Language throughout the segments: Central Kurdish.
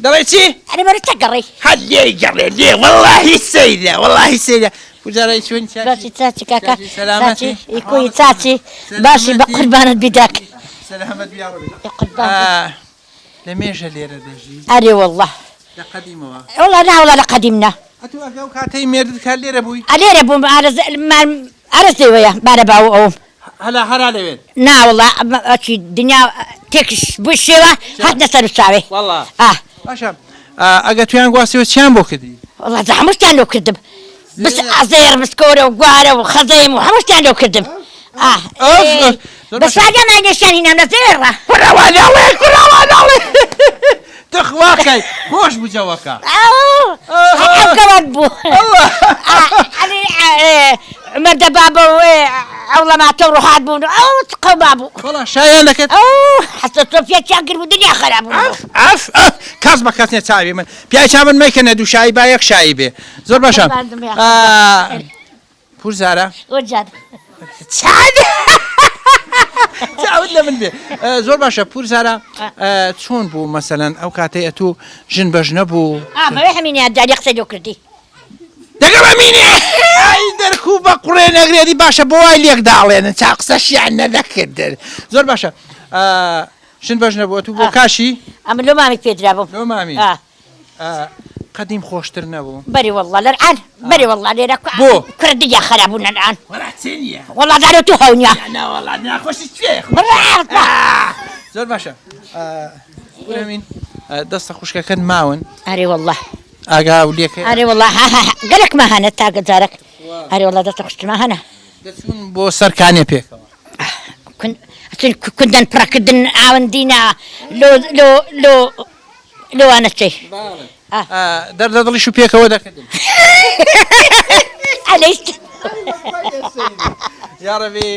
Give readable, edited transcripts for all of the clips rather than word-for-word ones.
دەڵێ چی؟ ئەرێ بەرە چە گەڕێی؟ هەر لێی گەڕێ لێ وەڵاهی سەیرە وەڵاهی سەیرە پوجارای چۆنی چاچی؟ باشی چاچی کاکە چاچی سەلامەتی؟ چاچی ئی کوی چاچی باشی بە قوربانت بی داک سەلامەت بی یاڕەبی. ئی قوربان بی. لە مێژە لێرە دەژی؟ ئەرێ وەڵڵا. لە قەدیمەوە؟ وەڵا نا وەڵا لە قەدیم نا. ئەتوو ئەگە ئەو کاتەی مێردت کار لێرە بووی؟ ئە لێرە بووم ئارەز ئارەز لێوەیە بارە باو ئەوم. هەلا هەرا لەوێن؟ نا وەڵا ئەچی دنیا تێکش بووی شێوە هاتنە سەر و چاوێ. وەڵا ئا. باشە ئەگە تویان گواستیەوە چیان بۆ کردی؟ وەڵا جا هەموو شتیان لۆ کردم. بس زێڕ بسکۆرە و گوارە و خەزێم و هەموو شتیان لۆ کردم. ئا. ئەف ئێ بەس فادیا ماینەشیان هینام لە زێڕە. کوڕە وا ناڵێ کوڕە وا ناڵێ تخوا کەی خۆش بوو جەوەکە. ئەو ئەو گەواد بوو. ئەڵڵا. ئا ئەنی عومەر دەبابە و عەوڵەماتە و ڕۆهات بوون و ئەو چ قەوما بوو. وەڵا شایان دەکرد. ئەو حەسە سۆفیا چیان کرد بوو دنیا خەراب بوو. ئەف ئەف ئەف کەس بە کەس نیە چاوی من پیاوی چا من مەیکەنە دوو شایی با یەک شایی بێ زۆر باشە قوربانتم یا خودا. پور زارا وەجان. چاوت لە من بێ زۆر باشە پور زارا چۆن بوو مەسەلەن ئەو کاتەی ئەتوو ژن بەژ نەبوو بەوێ هەمینیان جاری قسەی لۆ کردی دەگەڵ ئەمینێ ئای دەرکو بە قوڕێ نەگرێتی باشە بۆ وای لێک داڵێنن چا قسەشیان نەدەکردن زۆر باشە ژن بەژ نەبوو ئەتوو بۆ کاشی ئەمن لۆ مامی پێدرابووم لۆ مامی قەدیم خۆشتر نەبوو؟ بەری واللە لەرعان بەری واللە لێرە بۆ؟ کوڕە دنیا خەراب بوون لەرعان وەڵا چێ نییە وەڵا دارۆ تو هەونیە نا وەڵا ناخۆشی چێ زۆر باشە ئەمین دەستە خوشکەکەت ماون ئەرێ واللە ئاگا و لێکە ئەرێ واللە گەلەک ما هەنە تاگە جارەک ئەرێ واللە دەستە خوشکما هەنە دەچوون بۆ سەر کانێ پێکەوە کوندەن پڕەکردن ئاوەندینا لۆ لۆ لۆ لۆوانە چێ دەردە دڵیش و پێکەوە دەکردن ئەلەیست یاڕەبی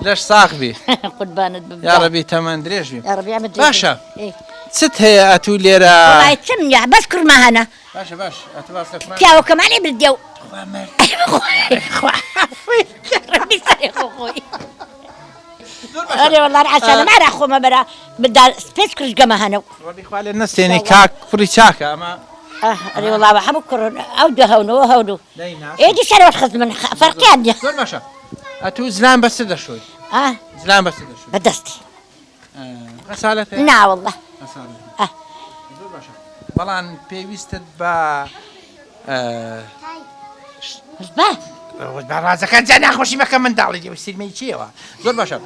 لەش ساغ بی قوربانت بم یاڕەبی تەمەن درێژ بی یاڕەبی ئەمە درێژ باشە چت هەیە ئەتوو لێرە وەڵای چم نییە بەس کوڕما هەنە باشە باش ئەتوو باس لە کوڕان پیاوەکەمانی بردیە و خوا مرد خوا ڕەبی سەرێ خۆ خۆی ئەرێ وەڵا عەشانە مارا خۆمە بەرا بدا پێنج کوڕیش گەمە هەنە و ڕەبی خوا لێت نەستێنێ کاک کوڕی چاکە ئەمە ئەرێ وەڵا هەموو کوڕ ئەو دو هەونەوە هەون و ئێدی سەرەوە خزمن فەرقیان نییە زۆر باشە ئەتوو زلان بە چ دەشۆی زلان بە چ دەشۆی بە دەستی غەسالەت هەیە نا وەڵا غەسالەت زۆر باشە بەڵام پێویستت بە بە ڕازەکان جا ناخۆشی مەکە منداڵی دێ سیرمەی چیەوە زۆر باشە.